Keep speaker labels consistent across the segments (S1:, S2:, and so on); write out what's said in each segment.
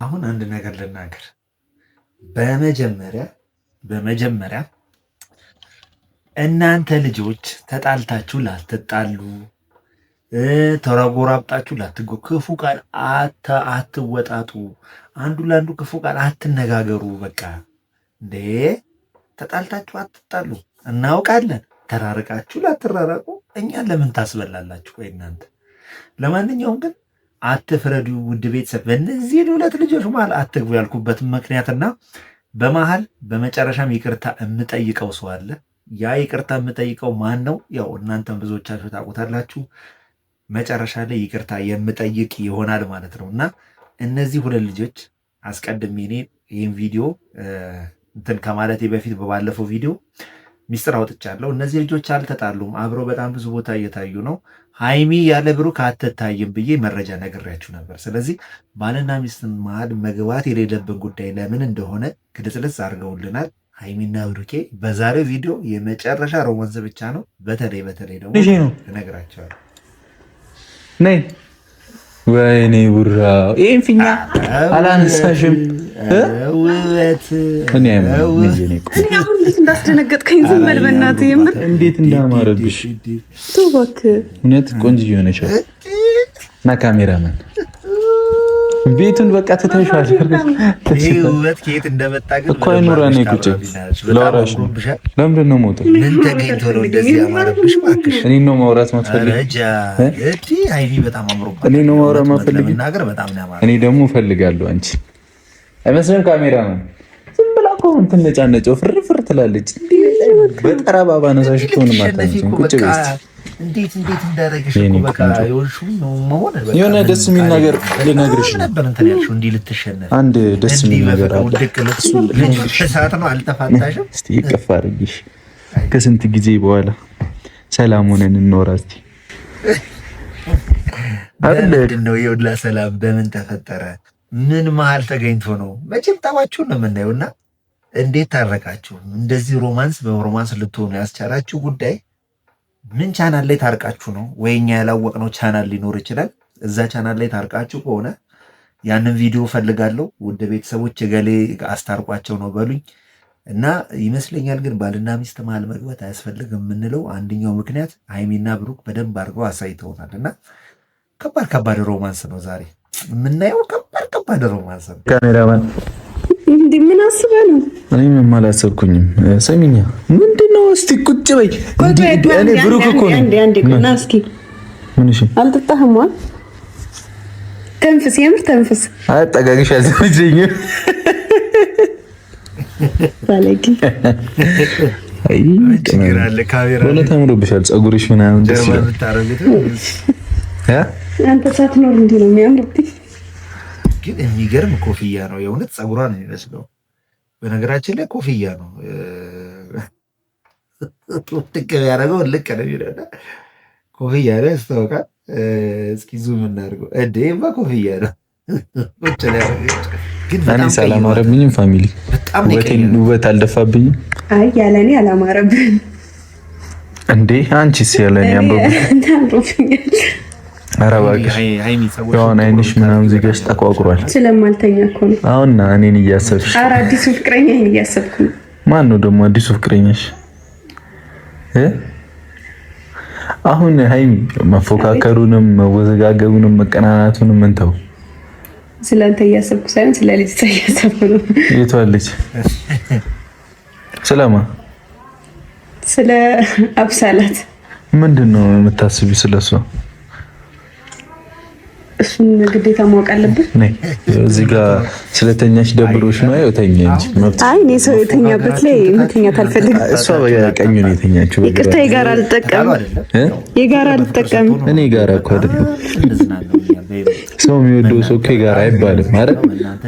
S1: አሁን አንድ ነገር ልናገር። በመጀመሪያ እናንተ ልጆች ተጣልታችሁ ላትጣሉ፣ ተረጎራብጣችሁ ላትጎ፣ ክፉ ቃል አትወጣጡ፣ አንዱ ለአንዱ ክፉ ቃል አትነጋገሩ። በቃ እንዴ ተጣልታችሁ አትጣሉ፣ እናውቃለን። ተራርቃችሁ ላትራራቁ እኛን ለምን ታስበላላችሁ? ወይ እናንተ ለማንኛውም ግን አትፍረዱ ውድ ቤተሰብ። በእነዚህ ሁለት ልጆች መሀል አትግቡ ያልኩበት ምክንያትና በመሀል በመጨረሻም ይቅርታ የምጠይቀው ሰው አለ። ያ ይቅርታ የምጠይቀው ማን ነው? ያው እናንተም ብዙዎቻችሁ ታውቁታላችሁ። መጨረሻ ላይ ይቅርታ የምጠይቅ ይሆናል ማለት ነው። እና እነዚህ ሁለት ልጆች አስቀድሜ እኔ ይህን ቪዲዮ እንትን ከማለቴ በፊት በባለፈው ቪዲዮ ሚስጥር አውጥቻለሁ። እነዚህ ልጆች አልተጣሉም፣ አብረው በጣም ብዙ ቦታ እየታዩ ነው። ሀይሚ ያለ ብሩክ አትታይም ብዬ መረጃ ነግሬያችሁ ነበር። ስለዚህ ባልና ሚስት መሀል መግባት የሌለብን ጉዳይ ለምን እንደሆነ ግልጽልጽ አድርገውልናል። ሀይሚና ብሩኬ በዛሬው ቪዲዮ የመጨረሻ romance ብቻ ነው። በተለይ በተለይ ደግሞ እነግራቸዋለሁ።
S2: ነይ ወይኔ ቡራ ይሄን ፊኛ አላነሳሽም።
S1: ውበት
S2: እኔ
S3: አሁን እንዴት እንዳስደነገጥከኝ ዝም በል በእናትህ። የምር
S2: እንዴት እንዳማረብሽ
S3: ተው እባክህ።
S2: እውነት ቆንጆ ሆነሻል። እና ካሜራማን ቤቱን በቃ ትተሽዋል።
S1: ይህ ውበት ከየት እንደመጣ ግን
S2: እኮ አይኑራ እኔ ቁጭ ላውራሽ ነው። ለምንድን ነው የምወጣው?
S1: ምን ተገኝቶ ነው እንደዚህ ያማረብሽ? እባክሽ
S2: እኔ ነው ማውራት ማትፈልግ?
S1: ሀይሚ በጣም አምሮባታል።
S2: እኔ ነው ማውራት ማትፈልግ?
S1: ለመናገር በጣም ነው ያማረብሽ።
S2: እኔ ደግሞ እፈልጋለሁ። አንቺ አይመስልም? ካሜራማን ዝም ብላ እኮ እንትን ነጫነጨው ፍርፍር ትላለች። በጠረባ ባነሳሽ እኮ ምንም አታነሺም። ቁጭ በይ እስኪ።
S1: እንዴት እንዴት እንዳደረገሽ እኮ በቃ የሆንሽው ነው መሆን። በቃ
S2: የሆነ ደስ የሚል ነገር ልነግርሽ ነው።
S1: ነበር እንትን ያልሽው እንዲህ ልትሸነፍ
S2: አንድ ደስ የሚል ነገር አለ።
S1: ውድቅ ልጅ እሳት ነው። አልተፋታሽም።
S2: እስቲ ይቅፍ አድርጊሽ። ከስንት ጊዜ በኋላ ሰላም ሆነን እንኖራ እስቲ።
S1: ምንድን ነው የሁላ ሰላም በምን ተፈጠረ? ምን መሀል ተገኝቶ ነው? መቼም ጠባችሁን ነው የምናየው። እና እንዴት ታረቃችሁ? እንደዚህ romance በ romance ልትሆኑ ያስቻላችሁ ጉዳይ ምን ቻናል ላይ ታርቃችሁ ነው? ወይ እኛ ያላወቅነው ቻናል ሊኖር ይችላል። እዛ ቻናል ላይ ታርቃችሁ ከሆነ ያንን ቪዲዮ ፈልጋለሁ። ውድ ቤተሰቦች እገሌ አስታርቋቸው ነው በሉኝ። እና ይመስለኛል ግን ባልና ሚስት መሀል መግባት አያስፈልግም የምንለው አንደኛው ምክንያት ሀይሚና ብሩክ በደንብ አድርገው አሳይተውናል። እና ከባድ ከባድ romance ነው ዛሬ የምናየው። ከባድ ከባድ romance ነው።
S2: ካሜራማን
S3: እንዴ ምን አስበህ ነው?
S2: እኔ ምንም አላሰብኩኝም። ሰሚኛ ምንድን ነው? እስቲ ቁጭ በይ። እኔ ብሩክ እኮ ነው።
S3: አንዴ አንዴ ቆይ ና እስኪ።
S2: ምን? እሺ
S3: አልጠጣህም? ተንፍስ፣ የምር ተንፍስ።
S2: አጠጋግሽ አልተመቸኝም።
S3: ባለጌ።
S2: አይ
S1: ችግር አለ። ካሜራ
S2: በእውነት አምሮብሻል። ፀጉርሽ ምናምን ደስ
S1: ጀርባ
S2: ይላል።
S1: የምታረጉት
S2: እ
S3: አንተ ሳትኖር እንዲህ ነው የሚያምርብኝ።
S1: ግን የሚገርም ኮፍያ ነው። የእውነት ፀጉሯ ነው የሚመስለው። በነገራችን ላይ ኮፍያ ነው ልቅ ያደረገው ልቅ ነው የሚለው ኮፍያ ነው ያስታውቃል። እስኪ zoom እናድርገው። እንዴ ኮፍያ ነው። ቁጭ ነው ያደረገው። ግን
S2: እኔ
S1: በጣም ቀይሯታል።
S2: አላማረብኝም family፣
S1: በጣም ነው
S2: ውበቴን
S1: የቀየረው።
S2: ውበት አልደፋብኝም
S3: አይ ያለ እኔ አላማረብህም።
S2: እንዴ? አንቺስ ያለ እኔ አምሮብሽ?
S3: አምሮብኛል።
S2: ኧረ እባክሽ
S1: ሀይሚ ፀጉርሽ
S2: የሆነ አይንሽ ምናምን እዚህ ጋር ጠቋቁሯል።
S3: ስለማልተኛ እኮ ነው።
S2: አሁን እኔን እያሰብሽ?
S3: ኧረ አዲሱ ፍቅረኛ ይሄን እያሰብኩ ነው።
S2: ማን ነው ደግሞ አዲሱ ፍቅረኛሽ? እ አሁን ሀይሚ መፎካከሩንም መወዘጋገቡንም መቀናናቱንም እንተው።
S3: ስለ አንተ እያሰብኩ ሳይሆን ስለ ልጅቷ እያሰብኩ ነው።
S2: የቷ ልጅ? ስለማ?
S3: ስለ አብሳላት።
S2: ምንድን ነው የምታስቢው ስለሷ?
S3: እሱን ግዴታ ማወቅ አለብን።
S2: ነይ እዚህ ጋር ስለተኛሽ ደብሮሽ ነው? ያው ተኛ እንጂ መብት።
S3: አይ እኔ ሰው የተኛበት ላይ መተኛት አልፈልግም።
S2: እሷ በቀኙ ነው የተኛችው።
S3: ይቅርታ የጋራ አልጠቀም፣
S2: እ?
S3: የጋራ አልጠቀም።
S2: እኔ ጋራ እኮ አይደለም። ሰው የሚወደው ሰው እኮ የጋራ አይባልም አይደል?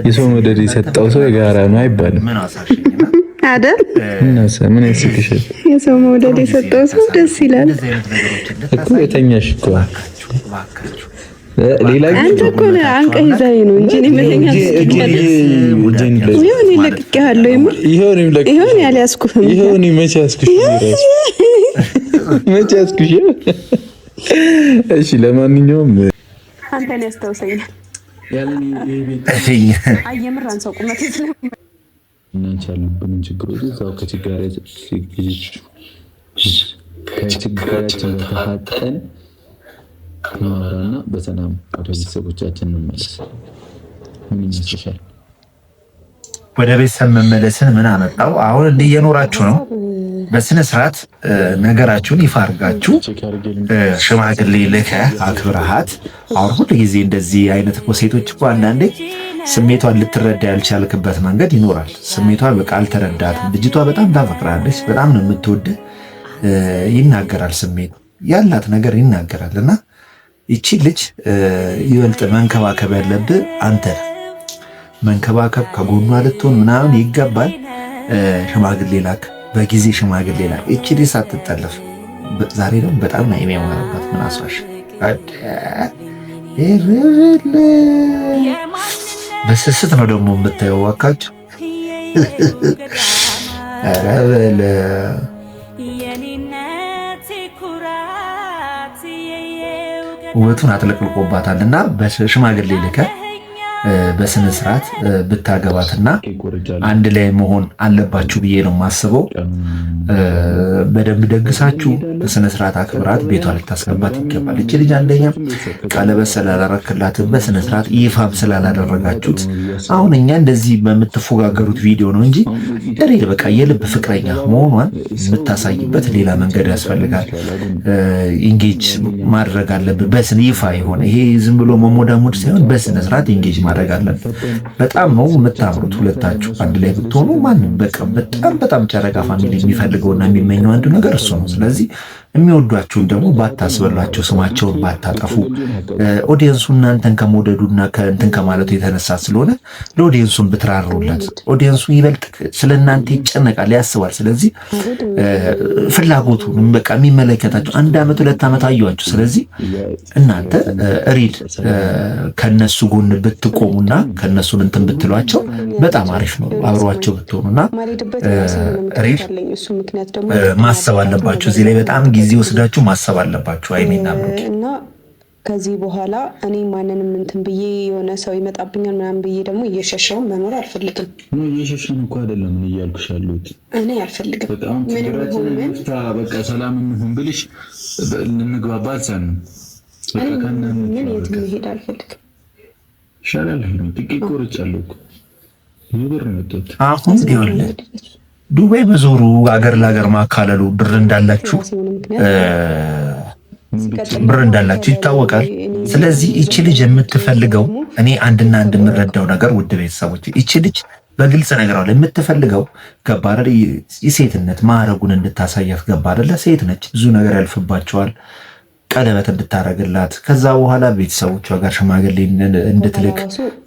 S2: የሰው መውደድ የሰጠው ሰው የጋራ ነው አይባልም።
S1: ምን አሳሸኝና
S3: አይደል?
S2: እናስ ምን ያስቅሻል?
S3: የሰው መውደድ የሰጠው ሰው ደስ ይላል።
S1: እንደዚህ አይነት ነገሮችን
S2: እኮ የተኛሽ እኮ
S1: እባካችሁ እባካችሁ
S2: ሌላ
S3: አንተ እኮ ነህ አንቀህ ይዘኸኝ ነው እንጂ እኔ መተኛት ይኸው እኔ ለቅቄሃለሁ። የምር
S2: ይኸው እኔም ለቅቄ
S3: ይኸው እኔ አልያዝኩህም።
S2: ይኸው እኔ መቼ ያዝኩሽ? እራሱ መቼ ያዝኩሽ? እሺ ለማንኛውም
S3: አንተን ያስታውሰኛል። አይ የምር አንሰው ቁመት
S2: እናንቺ ያሉብንን ችግሮች እዛው ከችግራችን ተፋጠን እናወራና በሰላም ወደ ቤተሰቦቻችን እንመለስ። ምን ይመስልሻል?
S1: ወደ ቤተሰብ መመለስን ምን አመጣው? አሁን እንዲህ እየኖራችሁ ነው። በስነ ስርዓት ነገራችሁን ይፋ አድርጋችሁ ሽማግሌ ልከህ አክብረሃት። አሁን ሁሉ ጊዜ እንደዚህ አይነት እኮ ሴቶች እኮ አንዳንዴ ስሜቷን ልትረዳ ያልቻልክበት መንገድ ይኖራል። ስሜቷን በቃ አልተረዳትም። ልጅቷ በጣም ታፈቅራለች፣ በጣም ነው የምትወድ። ይናገራል፣ ስሜቱ ያላት ነገር ይናገራል። እና ይቺ ልጅ ይበልጥ መንከባከብ ያለብህ አንተ ነህ። መንከባከብ ከጎኗ ልትሆን ምናምን ይገባል። ሽማግሌ ላክ፣ በጊዜ ሽማግሌ ላክ። ይቺ ልጅ ሳትጠለፍ ዛሬ ደግሞ በጣም ነው የሚያማርባት። ምን አስዋሽ በስስት ነው ደግሞ የምታየው። እባካችሁ ኧረ በለ ውበቱን አጥለቅልቆባታል። እና በሽማግሌ ልከህ በስነ ስርዓት ብታገባትና አንድ ላይ መሆን አለባችሁ ብዬ ነው የማስበው። በደንብ ደግሳችሁ በስነ ስርዓት አክብራት ቤቷ ልታስገባት ይገባል። እቺ ልጅ አንደኛ ቀለበት ስላላረክላትን በስነ ስርዓት ይፋም ስላላደረጋችሁት አሁን እኛ እንደዚህ በምትፎጋገሩት ቪዲዮ ነው እንጂ real በቃ የልብ ፍቅረኛ መሆኗን የምታሳይበት ሌላ መንገድ ያስፈልጋል። Engage ማድረግ አለብን በስነ ይፋ የሆነ ይሄ ዝም ብሎ መሞዳሞድ ሳይሆን በስነ ስርዓት engage ማድረግ አለብን። በጣም ነው የምታምሩት ሁለታችሁ አንድ ላይ ብትሆኑ። ማንም በቃ በጣም በጣም ጨረቃ family የሚፈልገውና የሚመኘው አንዱ ነገር እሱ ነው። ስለዚህ የሚወዷችሁን ደግሞ ባታስበሏቸው፣ ስማቸውን ባታጠፉ፣ audience ኡ እናንተን ከመውደዱና ከእንትን ከማለቱ የተነሳ ስለሆነ ለ audience ኡን ብትራሩለት፣ audience ኡ ይበልጥ ስለ እናንተ ይጨነቃል፣ ያስባል። ስለዚህ ፍላጎቱ በቃ የሚመለከታቸው አንድ ዓመት 2 ዓመት አዩዋችሁ። ስለዚህ እናንተ real ከነሱ ጎን ብትቆሙና ከነሱን እንትን ብትሏቸው በጣም አሪፍ ነው። አብሯቸው ብትሆኑና real ማሰብ አለባችሁ። እዚህ ላይ በጣም ጊዜ ወስዳችሁ ማሰብ አለባችሁ። ሀይሚና ብሩኬ
S3: እና ከዚህ በኋላ እኔ ማንንም እንትን ብዬ የሆነ ሰው ይመጣብኛል ምናምን ብዬ ደግሞ እየሸሸው መኖር አልፈልግም።
S2: እየሸሸን እኮ አይደለም እያልኩሽ ያለሁት
S3: እኔ አልፈልግም።
S2: በጣም ችግራችንን እንፍታ፣ በቃ ሰላም እንሁን ብልሽ ልንግባባ አልቻልንም።
S3: ምን የትም መሄድ አልፈልግም።
S2: ይሻላል። ጥቂት ቆርጫለሁ እኮ ብር ነው የወጣሁት።
S1: አሁን ይኸውልህ ዱባይ በዞሩ አገር ለሀገር ማካለሉ ብር እንዳላችሁ ይታወቃል። ስለዚህ ይቺ ልጅ የምትፈልገው እኔ አንድና አንድ የምረዳው ነገር ውድ ቤተሰቦች፣ ይቺ ልጅ በግልጽ ነገሯል የምትፈልገው ገባ አይደል? የሴትነት ማዕረጉን እንድታሳያት ገባ አይደለ? ሴት ነች፣ ብዙ ነገር ያልፍባቸዋል። ቀለበት እንድታረግላት ከዛ በኋላ ቤተሰቦቿ ጋር ሽማግሌ እንድትልክ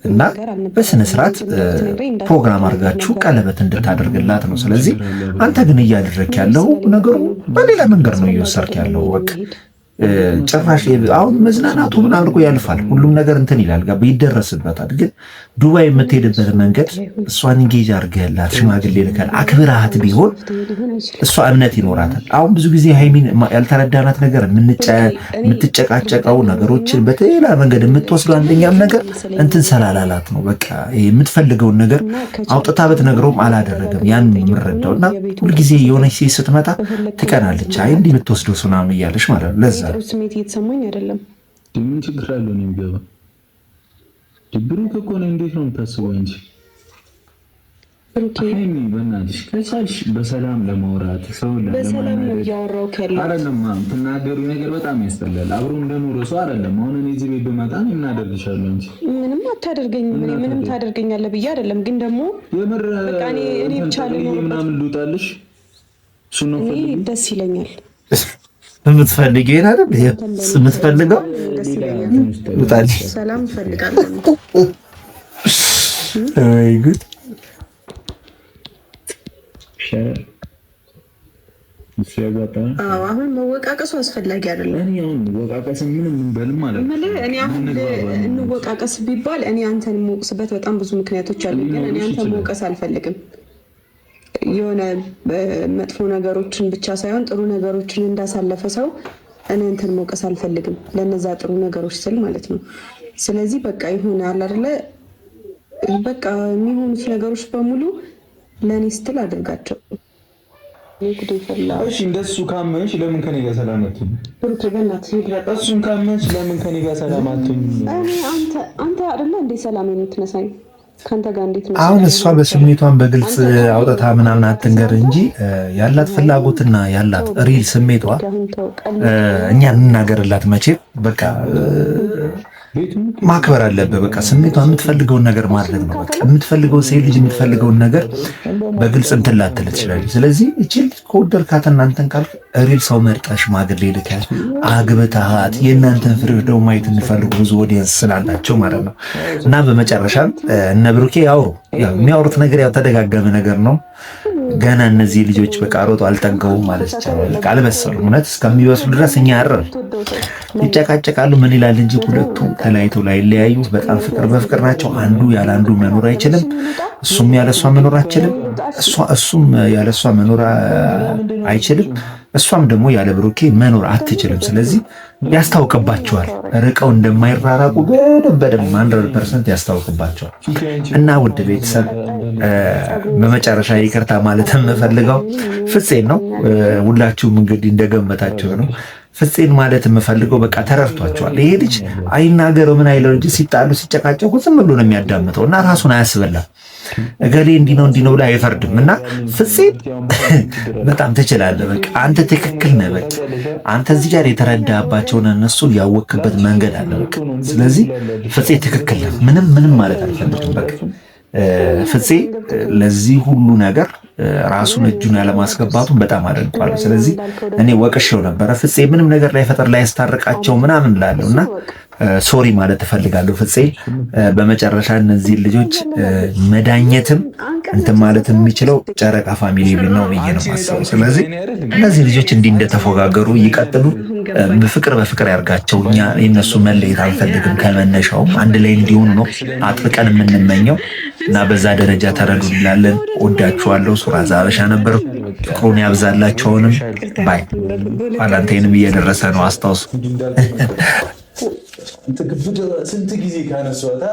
S1: እና በስነ ስርዓት ፕሮግራም አድርጋችሁ ቀለበት እንድታደርግላት ነው። ስለዚህ አንተ ግን እያደረክ ያለው ነገሩ በሌላ መንገድ ነው እየወሰድክ ያለው። በቃ ጭራሽ አሁን መዝናናቱ ምናምን እኮ ያልፋል። ሁሉም ነገር እንትን ይላል፣ ጋር ይደረስበታል። ግን ዱባይ የምትሄድበት መንገድ እሷን engage አድርገህላት ሽማግሌ ልከህ አክብረሃት ቢሆን እሷ እምነት ይኖራታል። አሁን ብዙ ጊዜ ሀይሚን ያልተረዳናት ነገር የምትጨቃጨቀው ነገሮችን በሌላ መንገድ የምትወስደው አንደኛም ነገር እንትን ስላላላት ነው። በቃ የምትፈልገውን ነገር አውጥታ ብትነግረውም አላደረገም። ያን የምረዳው እና ሁልጊዜ የሆነች ሴት ስትመጣ ትቀናለች። አይ እንዲህ የምትወስደው ምናምን እያለች ማለት ነው። ለዛ
S3: ጥሩ ስሜት እየተሰማኝ አይደለም።
S2: ምን ችግር አለው ነው የሚገባ ብሩክ እኮ ነው። እንዴት ነው የምታስበው እንጂ ሀይሚ በእናትሽ ከቻልሽ በሰላም ለማውራት ሰው
S3: በሰላም ነው እያወራሁ ያለሁት።
S2: አይደለም የምትናገሪው ነገር በጣም ያስጠላል። አብሮ እንደኖረ ሰው አይደለም። አሁን እኔ እዚህ ቤት ብመጣ እኔ ምን አደርግሻለሁ እንጂ
S3: ምንም አታደርገኝም። እኔ ምንም ታደርገኛለህ ብዬ አይደለም፣ ግን ደግሞ
S2: የምር
S3: በቃ እኔ ብቻ ልኖርበት
S2: ምናምን ልውጣልሽ እሱን ነው
S3: እኔ ደስ ይለኛል።
S1: የምትፈልጊው ይሄን አይደል? የምትፈልገው
S3: ደስ ይለኛል።
S1: ውጣልኝ።
S3: ሰላም እፈልጋለሁ።
S1: ወይ ጉድ!
S2: ይሻላል። እሱ ያጋጠመ
S3: አዎ አሁን መወቃቀሱ አስፈላጊ አይደለም።
S2: እኔ አሁን ወቃቀስን ምንም እንበልም ማለት ነው።
S3: የምልህ እኔ አሁን እንወቃቀስ ቢባል እኔ አንተን የምወቅስበት በጣም ብዙ ምክንያቶች አሉ። ግን እኔ አንተን መውቀስ አልፈልግም። የሆነ መጥፎ ነገሮችን ብቻ ሳይሆን ጥሩ ነገሮችን እንዳሳለፈ ሰው እኔ አንተን መውቀስ አልፈልግም። ለነዛ ጥሩ ነገሮች ስል ማለት ነው። ስለዚህ በቃ ይሆናል አይደለ? በቃ የሚሆኑት ነገሮች በሙሉ ለእኔ ስትል አድርጋቸው።
S2: እሺ እንደሱ ካመንሽ ለምን ከኔ ጋር ሰላም አትሆኝም? እሱን ካመንሽ ለምን ከኔ ጋር ሰላም አትሆኝም?
S3: አንተ አይደለ እንዴ ሰላም የምትነሳኝ? ከአንተ ጋር እንዴት ነው?
S1: አሁን እሷ በስሜቷን በግልጽ አውጥታ ምናምን አትንገር እንጂ ያላት ፍላጎትና ያላት real ስሜቷ እኛ እንናገርላት መቼም በቃ ማክበር አለብህ። በቃ ስሜቷ የምትፈልገውን ነገር ማድረግ ነው። በቃ የምትፈልገውን ሴት ልጅ የምትፈልገውን ነገር በግልጽ እንትን ላትል ትችላለች። ስለዚህ እቺ ልጅ ከወደድካት እናንተን ካልክ real ሰው መርጠህ ሽማግሌ ልከህ አግብተሃት የእናንተን ፍሬ ደግሞ ማየት የሚፈልጉ ብዙ audience ስላላቸው ማለት ነው። እና በመጨረሻም እነ ብሩኬ ያውሩ የሚያወሩት ነገር ያው ተደጋገመ ነገር ነው። ገና እነዚህ ልጆች በቃ ሮጦ አልጠገቡም ማለት ይቻላል። አልበሰሉም። እውነት እስከሚበስሉ ድረስ እኛ አረር ይጨቃጨቃሉ። ምን ይላል እንጂ ሁለቱ ተለያይተው ላይለያዩ በጣም ፍቅር በፍቅር ናቸው። አንዱ ያለ አንዱ መኖር አይችልም። እሱም ያለ እሷ መኖር አይችልም። እሱም ያለ እሷ መኖር አይችልም። እሷም ደግሞ ያለ ብሩኬ መኖር አትችልም። ስለዚህ ያስታውቅባቸዋል። ርቀው እንደማይራራቁ በደንብ በደንብ 100% ያስታውቅባቸዋል። እና ውድ ቤተሰብ በመጨረሻ ይቅርታ ማለት የምፈልገው ፍፄን ነው። ሁላችሁም እንግዲህ እንደገመታችሁ ነው። ፍፄን ማለት የምፈልገው በቃ ተረድቷቸዋል። ይሄ ልጅ አይናገረው ምን አይለው እንጂ ሲጣሉ ሲጨቃጨቁ ዝም ብሎ ነው የሚያዳምጠው እና ራሱን አያስበላም። እገሌ እንዲህ ነው እንዲህ ነው ብሎ አይፈርድም። እና ፍፄ በጣም ትችላለህ፣ በቃ አንተ ትክክል ነህ። በቃ አንተ እዚህ ጋር የተረዳባቸውን እነሱን ያወክበት መንገድ አለ። በቃ ስለዚህ ፍፄ ትክክል ነህ። ምንም ምንም ማለት አልፈልግም። በቃ ፍፄ ለዚህ ሁሉ ነገር ራሱን እጁን ያለማስገባቱን በጣም አደንቋለሁ። ስለዚህ እኔ ወቅሼው ነበረ። ፍፄ ምንም ነገር ላይ ፈጠር ላይ ያስታርቃቸው ምናምን እላለሁ እና sorry ማለት እፈልጋለሁ ፍፄ። በመጨረሻ እነዚህ ልጆች መዳኘትም እንትን ማለት የሚችለው ጨረቃ ፋሚሊ ነው ብዬ ነው የማስበው። ስለዚህ እነዚህ ልጆች እንዲህ እንደተፎጋገሩ ይቀጥሉ። በፍቅር በፍቅር ያርጋቸው። እኛ የእነሱ መለየት አንፈልግም። ከመነሻውም አንድ ላይ እንዲሆኑ ነው አጥብቀን የምንመኘው እና በዛ ደረጃ ተረዱ እንላለን። ወዳችኋለሁ። ሱራ ዛበሻ ነበር። ፍቅሩን ያብዛላቸውንም bye ቫላንታይንም እየደረሰ ነው አስታውሱ።
S2: ስንት ጊዜ ካነሷታ